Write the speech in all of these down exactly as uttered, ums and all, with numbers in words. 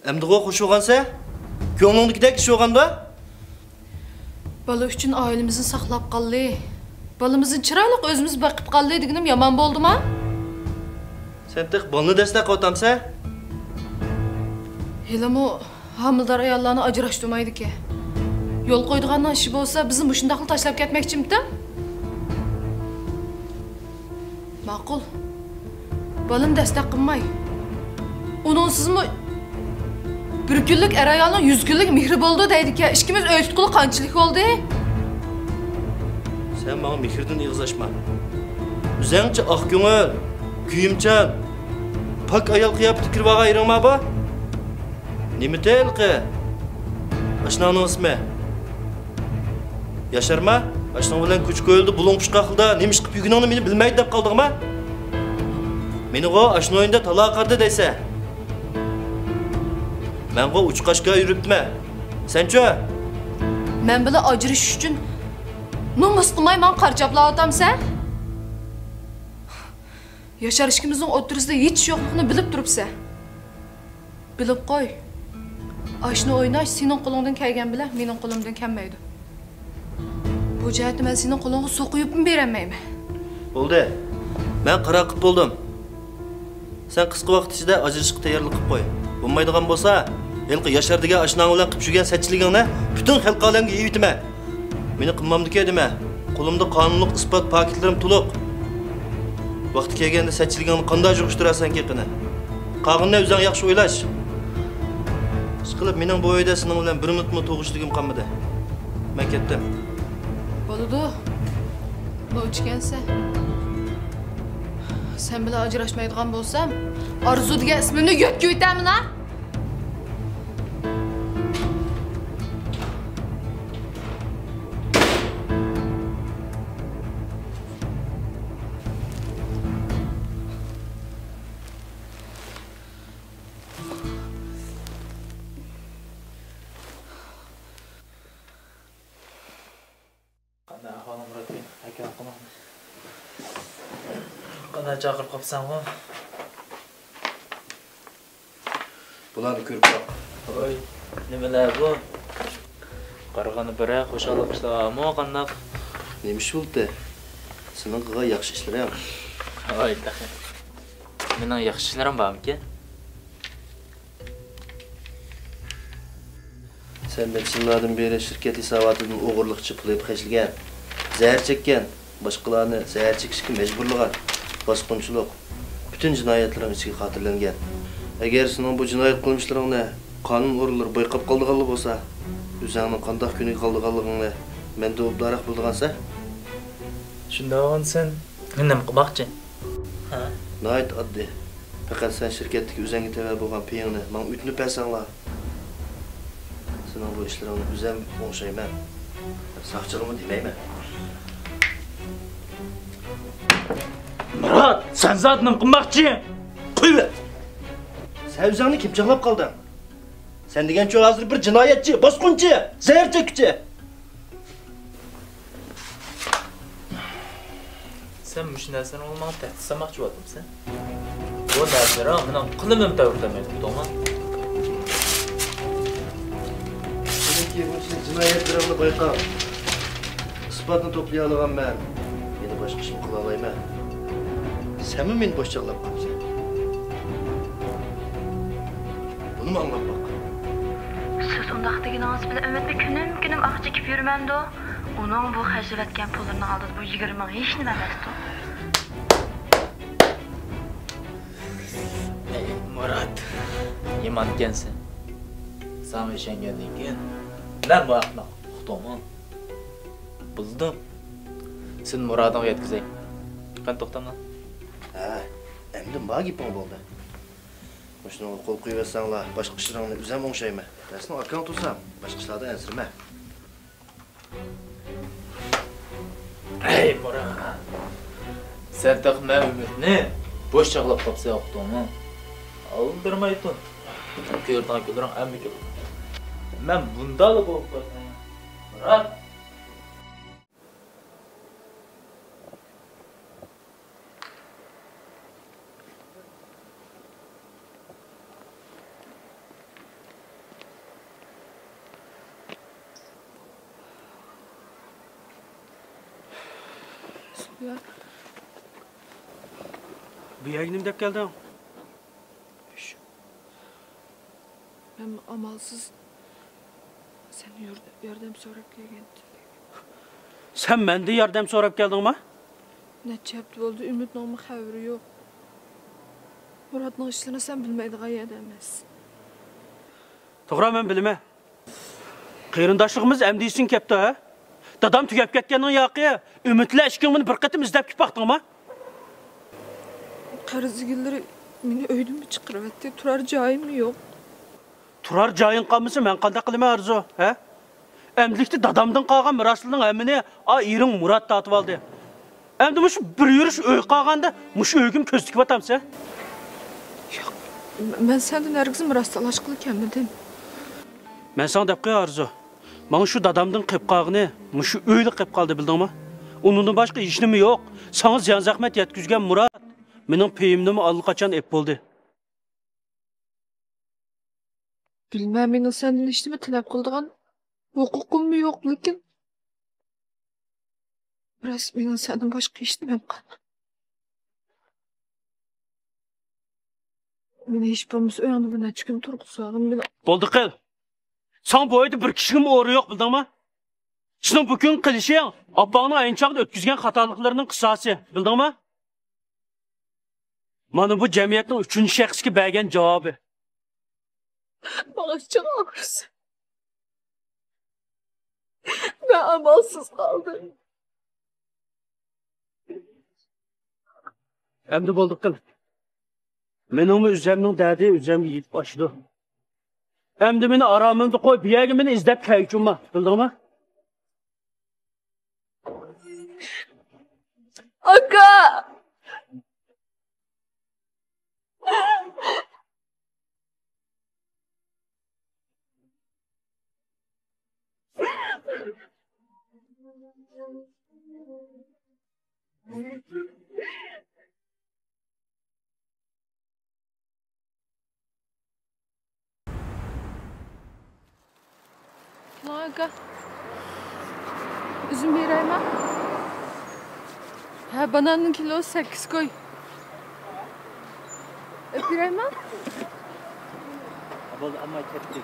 ئەمدىغۇ خۇش بولغانسەن؟ كۆڭلۈڭدىكىدەك ئىش بولغاندۇ؟ بالا ئۈچۈن ئائىلىمىزنى ساقلاپ قالدى. بالىمىزنى چىرايلىق ئۆزىمىز بېقىپ قالدى دېگىنىم يامان بولدىما؟ سەن تېخى بالىنى دەسسەپ قىلىۋاتامسەن؟ ھېلىمۇ ھامىلىدار ئاياللارنى ئاجراشتۇرمايدىكەن. يول قويىدىغان ئىشى بولسا، بىزنى مۇشۇنداقلا تاشلاپ كەتمەكچىمىتىڭ؟ ماقۇل. بالىنى دەسسەپ قىلماي. ئۇنىڭسىزمۇ بىر كۈنلۈك ئەر-ئايالنىڭ يۈز كۈنلۈك مېھرى بولىدۇ دەيدىكەن. ئىككىمىز ئۆي تۇتقىلى قانچىلىك بولدى؟ سەن ماڭا مېھىردىن ئېغىز ئاچما. ئۆزەڭچە ئاق كۆڭۈل، كۆيۈمچان، پاك ئايال قىياپىتىگە كىرىۋالغان ئېرىڭ بار بۇ؟ نېمىتى ھېلىقى ئاشناڭنىڭ ئىسمى؟ ياشارما؟ ئاشناڭ بىلەن كوچا-كويلىدا بۇلۇڭ پۇشقاقلىدا نېمە ئىش قىلىپ يۈرگىنىڭنى مېنى بىلمەيدۇ دەپ قالدىڭما؟ مېنىغۇ ئاشنا ئويۇندا تالا قارىدى دەيسەن. مەنغۇ ئۇچقاشكا يۈرۈپتىمەن. سەنچۇ؟ مەن بىلەن ئاجرىشىش ئۈچۈن نومۇس قىلماي ماڭا قارىچاپلاۋاتامسەن؟ ياشار ئىككىمىزنىڭ ئوتتۇرىسىدا ھېچ يوقلۇقنى بىلىپ تۇرۇپسەن. بىلىپ قوي، ئاشنا ئويناش سېنىڭ قولۇڭدىن كەلگەن بىلەن مېنىڭ قولۇمدىن كەلمەيدۇ. بۇ جەھەتتە مەن سېنىڭ قولۇڭغا سوقا يۈپمۇ بېرەلمەيمەن. بولدى، مەن قارار قىلىپ بولدۇم. سەن قىسقا ۋاقىت ئىچىدە ئاجرىشىشقا تەييارلىق قىلىپ قوي. بولمايدىغان بولسا، ھېلىقى ياشار دېگەن ئاشناڭ بىلەن قىلىپ يۈرگەن سەتچىلىكىڭنى پۈتۈن خەلقىئالەمگە يېيىۋېتىمەن. مېنى قىلمامدىكى دېمە. قولۇمدا قانۇنلۇق ئىسپات پاكىتلىرىم تولۇق. ۋاقتى كەلگەندە سەتچىلىكىڭنى قانداق يىغىشتۇرارسەنكى قېنى؟ قالغىنىنى ئۆزۈڭ ياخشى ئويلاش. ئىشقىلىپ، مېنىڭ بۇ ئۆيدە سېنىڭ بىلەن بىر مىنۇتمۇ توغۇشىدىغۇم قالمىدى. مەن كەتتىم. بولىدۇ. نوچى ئىكەنسەن. سەن بىلەن ئاجراشمايدىغان بولسام، ئارزۇ دېگەن ئىسمىمنى يۆتكىۋېتەمىنا؟ قانداق ئەھۋالىڭ، مۇرات ئاكا؟ قانداق چاقىرىپ قاپسەنغۇ؟ بۇلارنى كۆرۈپ باق. ۋاي، نېمىلەر بۇ؟ قارىغاندا بىرەر خۇشاللىق ئىشلار بارمۇ قانداق؟ نېمە ئىش بولدى؟ سېنىڭ قىلغان ياخشى ئىشلىرىڭ. ۋاي، تېخى مېنىڭ ياخشى ئىشلىرىم بارمىكىن؟ سەن نەچچە يىللاردىن بېرى شىركەت ھېساباتىدىن ئوغرىلىقچە پۇل ئېلىپ خەجلىگەن، زەھەر چەككەن، باشقىلارنى زەھەر چېكىشكە مەجبۇرلىغان، باسقۇنچىلىق، پۈتۈن جىنايەتلىرىڭ ئىچىگە خاتىرىلەنگەن. ئەگەر سېنىڭ بۇ جىنايەت قىلمىشلىرىڭنى قانۇن ئورۇنلىرى بايقاپ قالىدىغانلا بولسا، ئۆزۈڭنىڭ قانداق كۈنگە قالىدىغانلىقىڭنى مەندىن ئوبدانراق بىلىدىغانسەن. شۇنداق بولغاندا سەن نېمە قىلماقچى؟ ھە؟ ناھايىتى ئاددىي. پەقەت سەن شىركەتتىكى ئۆزەڭگە تەۋە بولغان پېيىڭنى ماڭا ئۆتۈنۈپ بەرسەڭلا، سېنىڭ بۇ ئىشلىرىڭنى ئۆزۈم ئوڭشايمەن. ساقچىغىمۇ دېمەيمەن. مۇرات، سەن زادى نېمە قىلماقچى؟ قويۇۋەت! سەن ئۆزۈڭنى كىم چاغلاپ قالدىڭ؟ سەن دېگەنچۇ ھازىر بىر جىنايەتچى، باسقۇنچى، زەھەر چەككۈچى. سەن مۇشۇ نەرسىلەرنى ماڭا تەھدىت سالماقچى بولۇۋاتامسەن؟ بۇ نەرسىلىرىڭ مېنىڭ قىلىمىمنى تەۋرىتەلمەيدۇ، ئۇقتۇڭمۇ؟ سېنىڭكى بۇ جىنايەتلىرىڭنى بايقاپ، ئىسپاتنى توپلىيالىغان مەن يەنە باشقا ئىشمۇ قىلالايمەن. سەنمۇ مېنى بوش چاغلاپ قاپسەن. بۇنىمۇ ئاڭلاپ باق. سىز ئۇنداق دېگىنىڭىز بىلەن ئۈمىدنى كۈنۈم-كۈنۈم ئاق چېكىپ يۈرمەمدۇ؟ ئۇنىڭ بۇ خەجلىۋەتكەن پۇللىرىنىڭ ئالدىدا بۇ يىگىرمە مىڭ ھېچنېمە ئەمەستۇ. ئەي، مۇرات، يامان ئىكەنسەن. ساڭا ئىشەنگەندىن كېيىن مەنمۇ ئەخمەق، ئۇقتۇڭمۇ؟ بولدى. سېنى مۇرادىڭغا يەتكۈزەي. قېنى، توختاڭلار. ھە، ئەمدى ما گېپىڭ بولدى. مۇشۇنىڭغا قول قويۇۋەتسەڭلار، باشقا ئىشلىرىڭنى ئۆزۈم ئوڭشايمەن. مەن سېنىڭ ئاكاڭ تۇرسام، باشقا ئىشلاردىن ئەنسىرىمە. ھەي، مۇرات! سەن تېخى مەن ئۈمىدنى بوش چاغلاپ قاپسەن، ئۇقتۇڭمۇ؟ ئالدىرىماي تۇر. كۆرىدىغان كۈنلىرىڭ ئەمدى كېلىدۇ. مەن بۇنداقلا بولۇپ قالسام، مۇرات! بۇ يەرگە نېمە دەپ كەلدىڭ؟ مەن ئامالسىز سەندىن يار-، ياردەم سوراپ كەلگەن. سەن مەندىن ياردەم سوراپ كەلدىڭما؟ نەچچە ھەپتە بولدى، ئۈمىدنىڭمۇ خەۋىرى يوق. مۇراتنىڭ ئىشلىرىنى سەن بىلمەيدىغان يەردە ئەمەس. توغرا، مەن بىلىمەن. قېرىنداشلىقىمىز ئەمدى ئېسىڭگە كەپتۇ، ھە؟ دادام تۈگەپ كەتكەننىڭ ياقى، ئۈمىد بىلەن ئىككىڭ مېنى بىر قېتىم ئىزدەپ كېلىپ باقتىڭما؟ قەرز دېگەنلىرى مېنى ئۆيدىنمۇ چىقىرىۋەتتى، تۇرار جايىممۇ يوق. تۇرار جايىڭ قالمىسا، مەن قانداق قىلىمەن، ئارزۇ، ھە؟ ئەمدىلىكتە دادامدىن قالغان مىراسلارنىڭ ھەممىنى ئا ئېرىڭ مۇرات تارتىۋالدى. ئەمدى مۇشۇ بىر يۈرۈش ئۆي قالغاندا، مۇشۇ ئۆيگىمۇ كۆز تىكىۋاتامسەن؟ ياق، مەن سەندىن ھەرگىز مىراس تالاشقىلى كەلمىدىم. مەن ساڭا دەپ قوياي، ئارزۇ. ماڭا شۇ دادامدىن قېلىپ قالغىنى مۇشۇ ئۆيلا قېلىپ قالدى، بىلدىڭما؟ ئۇنىڭدىن باشقا ھېچنېمە يوق. ساڭا زىيان-زەخمەت يەتكۈزگەن مۇرات مېنىڭ پېيىمنىمۇ ئاللىقاچان ئېلىپ بولدى. بىلمەن، مېنىڭ سەندىن ھېچنېمە تەلەپ قىلىدىغان ھوقۇقۇممۇ يوق، لېكىن بىراز مېنىڭ سەندىن باشقا ھېچنېمەم قالمىدى. مېنى ھېچ بولمىسا ئۆيۈڭدە بىر نەچچە كۈن تۇرغۇزساغىن، مېنى. بولدى قىل. ساڭا بۇ ئۆيدە بىر كىشىگىمۇ ئورۇن يوق، بىلدىڭما؟ سېنىڭ بۇ كۈنگە قىلىشىڭ ئاپاڭنىڭ ئەينى چاغدا ئۆتكۈزگەن خاتالىقلىرىنىڭ قىساسى، بىلدىڭما؟ مانا بۇ جەمئىيەتنىڭ ئۈچىنچى شەخسكە بەرگەن جاۋابى. ماڭا ئىچىڭ ئاغرىسۇن. مەن ئامالسىز قالدىم. ئەمدى بولدى قىل. مېنىڭمۇ ئۆزۈمنىڭ دەردى ئۆزۈمگە يېتىپ ئاشىدۇ. ئەمدى مېنى ئارامىمدا قوي، بۇ يەرگە مېنى ئىزدەپ كەلگۈچە ئۇرما، بىلدىڭما؟ ئاكا! ئاكا، ئۈزۈم بېرەيمۇ؟ ھە، باناننىڭ كىلوسى سەككىز كوي. ئېلىپ بېرەيمۇ؟ بولدى، ئەمما كەتتى.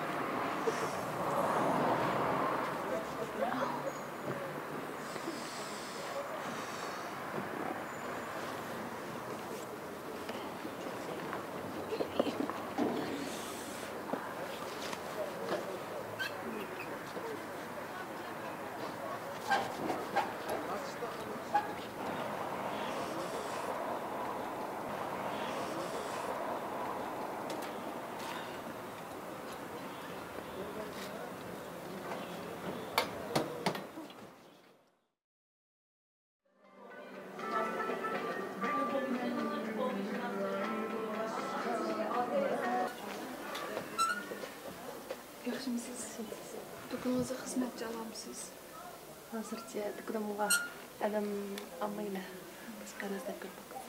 ياخشىمۇسىز؟ دۇكىنىڭىزدا خىزمەتچى ئالامسىز؟ ھازىرچە دۇكىنىمغا ئادەم ئالمايمەن. باشقا ئادەم ئىزدەپ كۆرۈپ باقىمەن.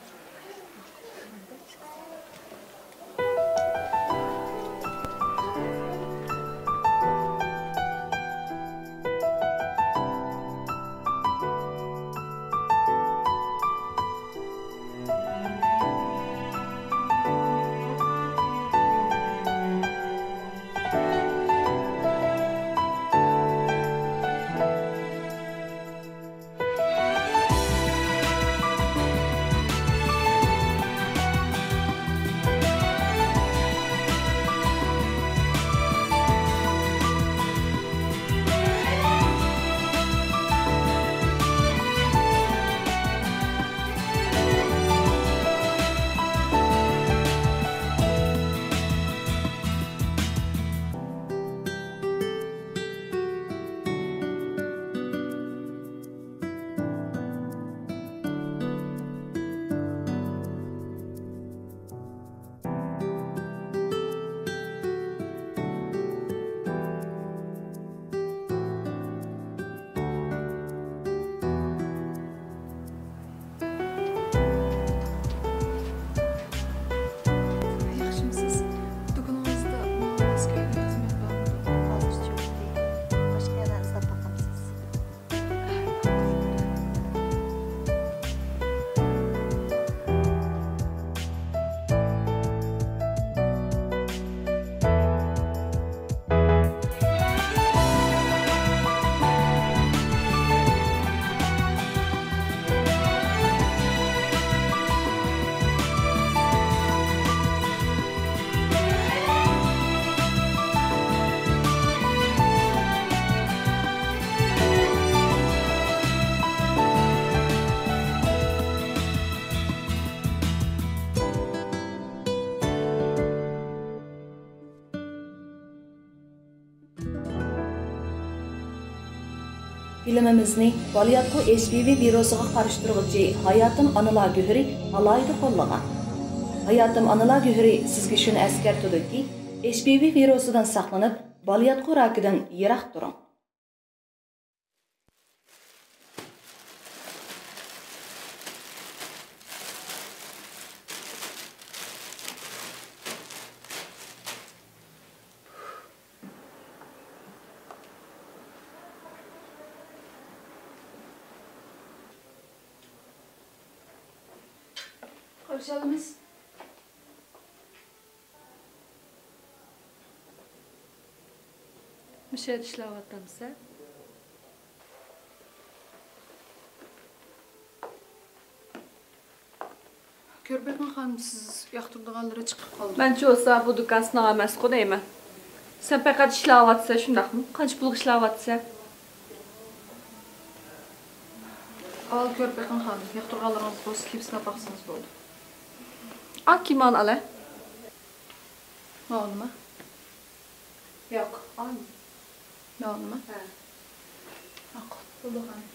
ياخشىمۇسىز؟ دۇكىنىڭىزدا ماڭا ماس كەلگەن خىزمەت بارمىدۇ؟ ھازىرچە يوق. باشقا يەردىن ئىزدەپ باقامسىز؟ فىلىمىمىزنى بالىياتقۇ ئېچ ئاي ۋى ۋىرۇسىغا قارشى تۇرغۇچى ھاياتىم ئانىلار گۆھىرى ئالاھىدە قوللىغان. ھاياتىم ئانىلار گۆھىرى سىزگە شۇنى ئەسكەرتىدۇكى، ئېچ ئاي ۋى ۋىرۇسىدىن ساقلىنىپ، بالىياتقۇ راكىدىن يىراق تۇرۇڭ. قارشى ئالىمىز. مۇشۇ يەردە ئىشلەۋاتامسەن؟ كۆرۈپ بېقىڭ خانىم، سىز ياقتۇرىدىغانلىرى چىقىپ قالدى. مەنچە بولسا بۇ دۇكان سېنىڭ ئەمەسقۇ دەيمەن. سەن پەقەت ئىشلەۋاتىسەن، شۇنداقمۇ؟ قانچە پۇلغا ئىشلەۋاتىسەن؟ ئاۋۋال كۆرۈپ بېقىڭ خانىم، ياقتۇرغانلىرىڭىز بولسا كېلىپ سىناپ باقسىڭىز بولدى. ئا، كىمانى ئالە؟ ماۋۇنىما؟ ياق، ئالما. ماۋۇنىما؟ ھە. ماقۇل. بولدى خانىم.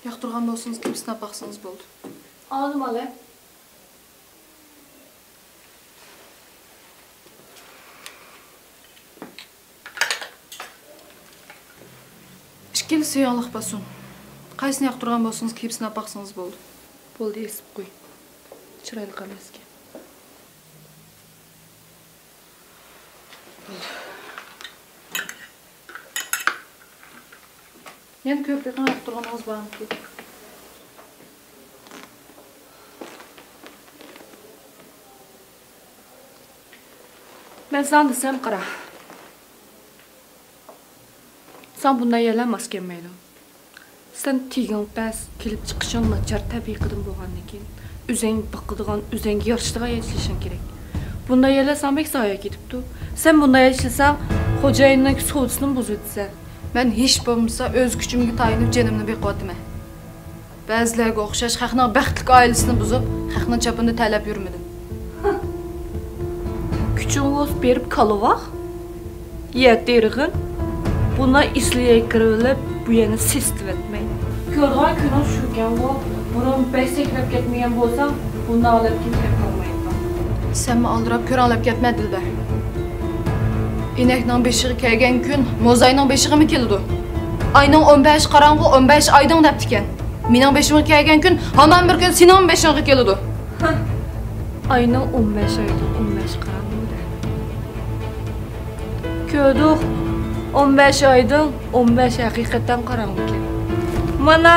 ياقتۇرغان بولسىڭىز كېلىپ سىناپ باقسىڭىز بولدى. ئالدىم ئالە. ئىككىلىسى ياڭلىق پاسون. قايسىنى ياقتۇرغان بولسىڭىز كېلىپ سىناپ باقسىڭىز بولدى. بولدى، ئېسىپ قوي. چىرايلىق ئەمەسكەن. يەنە كۆرۈپ بېقىڭ، ياقتۇرغىنىڭىز بارمىكىن؟ مەن ساڭا دېسەم، قارا. ساڭا بۇنداق يەرلەر ماس كەلمەيدۇ. سەن تېگىڭ پەس، كېلىپ چىقىشىڭ ناچار تەبىقىدىن بولغاندىن كېيىن، ئۆزۈڭ باقىدىغان، ئۆزۈڭگە يارىشىدىغان يەردە ئىشلىشىڭ كېرەك. بۇنداق يەرلەر ساڭا بەك زايە كېتىپتۇ. سەن بۇنداق يەردە ئىشلىسەڭ، خوجايىننىڭ سودىسىنىمۇ بۇزۇۋېتىسەن. مەن ھېچ بولمىسا ئۆز كۈچۈمگە تايىنىپ جېنىمنى بېقىۋاتىمەن. بەزىلەرگە ئوخشاش خەقنىڭ بەختلىك ئائىلىسىنى بۇزۇپ، خەقنىڭ چاپىنىنى تەلەپ يۈرمىدىم. كۈچۈڭ بولسا بېرىپ كالا باق. يەتتە يىرغىن بۇنى ئېسىل يەرگە كىرىۋېلىپ، بۇ يەرنى سېسىتىۋەتمەي. كۆرىدىغان كۈنۈڭ شۇكەنغۇ، بۇرۇن بەك سەكرەپ كەتمىگەن بولساڭ، بۇنداق ھالەتكە كېلىپ قالمايتتىڭ. سەنمۇ ئالدىراپ كۆرەڭلەپ كەتمە، دىلبەر. ئىنەكنىڭ بېشىغا كەلگەن كۈن موزاينىڭ بېشىغىمۇ كېلىدۇ. ئاينىڭ ئون بەشى قاراڭغۇ، ئون بەشى ئايدىڭ دەپتىكەن. مېنىڭ بېشىمغا كەلگەن كۈن ھامان بىر كۈن سېنىڭمۇ بېشىڭغا كېلىدۇ. ھە، ئاينىڭ ئون بەش ئايدىڭ، ئون بەش قاراڭغۇ دە. كۆردۇق، ئون بەش ئايدىڭ، ئون بەش ھەقىقەتەن قاراڭغۇكەن. مانا،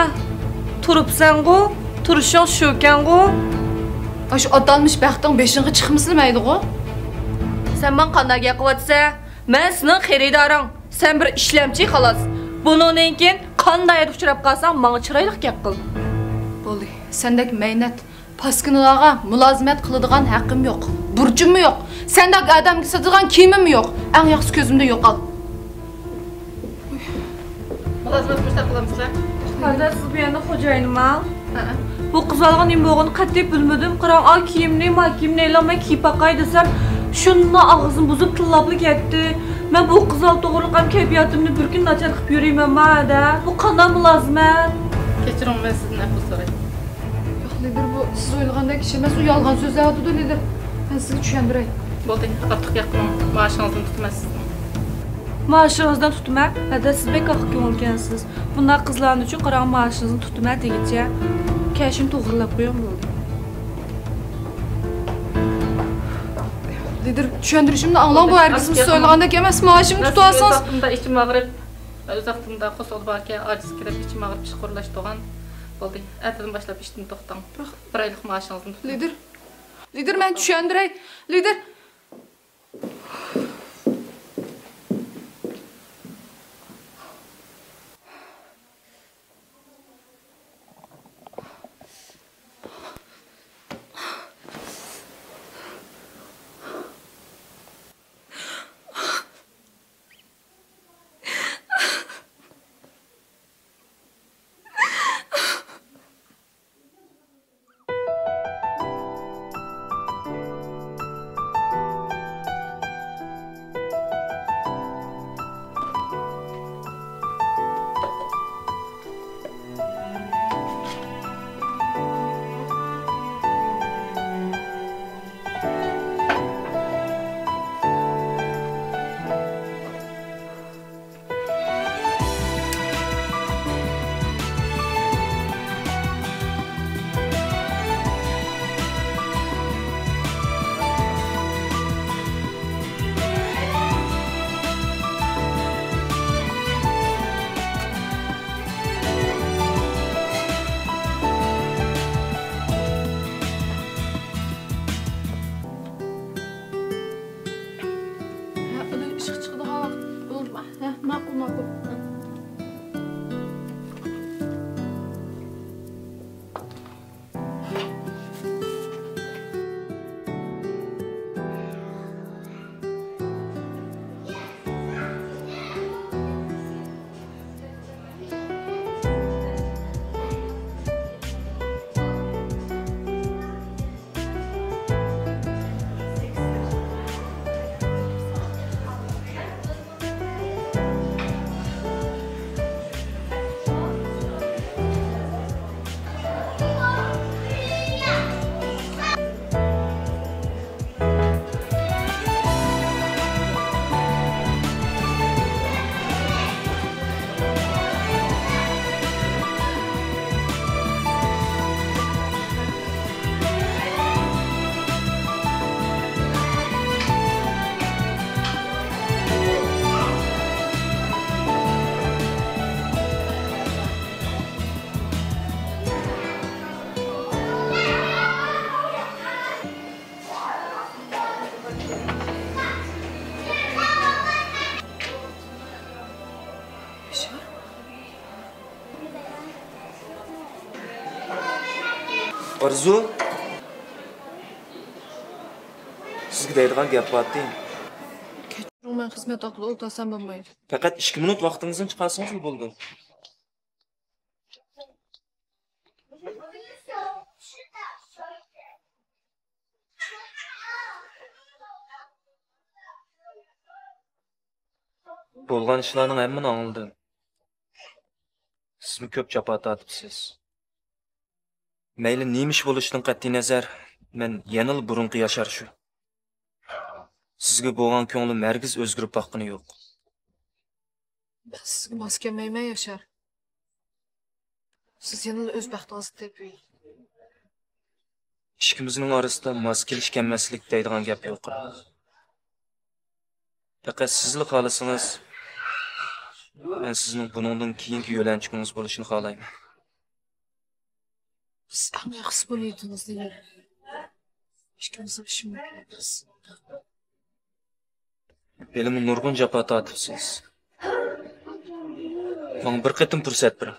تۇرۇپسەنغۇ، تۇرۇشۇڭ شۇكەنغۇ. ئاشۇ ئاتالمىش بەختىڭ بېشىڭغا چىقمىسىلا مەيلىغۇ. سەن ماڭا قانداق گەپ قىلىۋاتىسەن؟ مەن سېنىڭ خېرىدارىڭ، سەن بىر ئىشلەمچى خالاس. بۇنىڭدىن كېيىن قانداق يەردە ئۇچراپ قالساڭ، ماڭا چىرايلىق گەپ قىل. بولدى، سەندەك مەينەت پاسكىنىلارغا مۇلازىمەت قىلىدىغان ھەققىممۇ يوق، بۇرچۇممۇ يوق. سەندەك ئادەمگە ساتىدىغان كىيىمىممۇ يوق. ئەڭ ياخشىسى كۆزۈمدىن يوقال. مۇلازىمەت مۇشۇنداق قىلامسىلەر؟ ھەدە، سىز بۇ يەرنىڭ خوجايىنىما؟ ھەئە. بۇ قىزلارغا نېمە بولغىنىنى قەتئىي بىلمىدىم. قاراڭ، ئا كىيىمنى، ما كىيىمنى ئېلىڭ، مەن كىيىپ باقاي دېسەم، شۇنداق ئاغزىنى بۇزۇپ تىللاپلا كەتتى. مەن بۇ قىزلار توغرىلىق ھەم كەيپىياتىمنى بىر كۈن ناچار قىلىپ يۈرىمەنما ھەدە؟ بۇ قانداق مۇلازىمەت؟ كەچۈرۈڭ، مەن سىزدىن ئەپۇ سوراي. ياق، لىدىر، بۇ سىز ئويلىغاندەك ئىش ئەمەس، ئۇ يالغان سۆزلەۋاتىدۇ، لىدىر. مەن سىزگە چۈشەندۈرەي. بولدى، ئارتۇق گەپ قىلماڭ. مائاشىڭىزدىن تۇتىمەن سىزنىڭ. مائاشىڭىزدىن تۇتىمەن؟ ھەدە، سىز بەك ئاق كۆڭۈلكەنسىز. بۇنداق قىزلارنى ئۈچۈن قاراڭ، مائاشىڭىزنى تۇتىمەن دېگىچە. كەشىنى توغرىلاپ قويۇڭ، بولدى. لىدىر، چۈشەندۈرۈشۈمنى ئاڭلاڭ، بۇ ھەرگىزمۇ سىز ئويلىغاندەك ئەمەس، مائاشىمنى تۇتۇۋالسىڭىز. ئۆز ۋاقتىمدا ئىچىم ئاغرىپ، ئۆز ۋاقتىمدا قورسىقىدا باركەن، ئاجىز كىرىپ، ئىچىم ئاغرىپ، ئىشقا ئورۇنلاشتۇرغان. بولدى، ئەتىدىن باشلاپ ئىشتىن توختاڭ. بىر ئايلىق مائاشىڭىزنى تۇتۇڭ. لىدىر، لىدىر، مەن چۈشەندۈرەي. لىدىر. ئارزۇ، سىزگە دەيدىغان گەپ بارتى. كەچۈرۈڭ، مەن خىزمەت ھەققىدە ئولتۇرسام بولمايدۇ. پەقەت ئىككى مىنۇت ۋاقتىڭىزنى چىقارسىڭىزلا بولىدۇ. بولغان ئىشلارنىڭ ھەممىنى ئاڭلىدىم. سىزمۇ كۆپ جاپا تارتىپسىز. مەيلى نېمە ئىش بولۇشىدىن قەتئىينەزەر، مەن يەنىلا بۇرۇنقى ياشار شۇ. سىزگە بولغان كۆڭلۈم ھەرگىز ئۆزگىرىپ باققىنى يوق. مەن سىزگە ماس كەلمەيمەن، ياشار. سىز يەنىلا ئۆز بەختىڭىزنى تېپىۋېلىڭ. ئىككىمىزنىڭ ئارىسىدا ماس كېلىش كەلمەسلىك دەيدىغان گەپ يوق. پەقەت سىزلا خالىسىڭىز، مەن سىزنىڭ بۇنىڭدىن كېيىنكى يۆلەنچۈكىڭىز بولۇشىنى خالايمەن. سىز ئەڭ ياخشىسى بۇ نىيىتىڭىزنى يېرىڭ. ئىككىمىزنىڭ ئىشى مۇمكىن ئەمەس. ھېلىمۇ نۇرغۇن جاپا تارتىپسىز. ماڭا بىر قېتىم پۇرسەت بېرىڭ.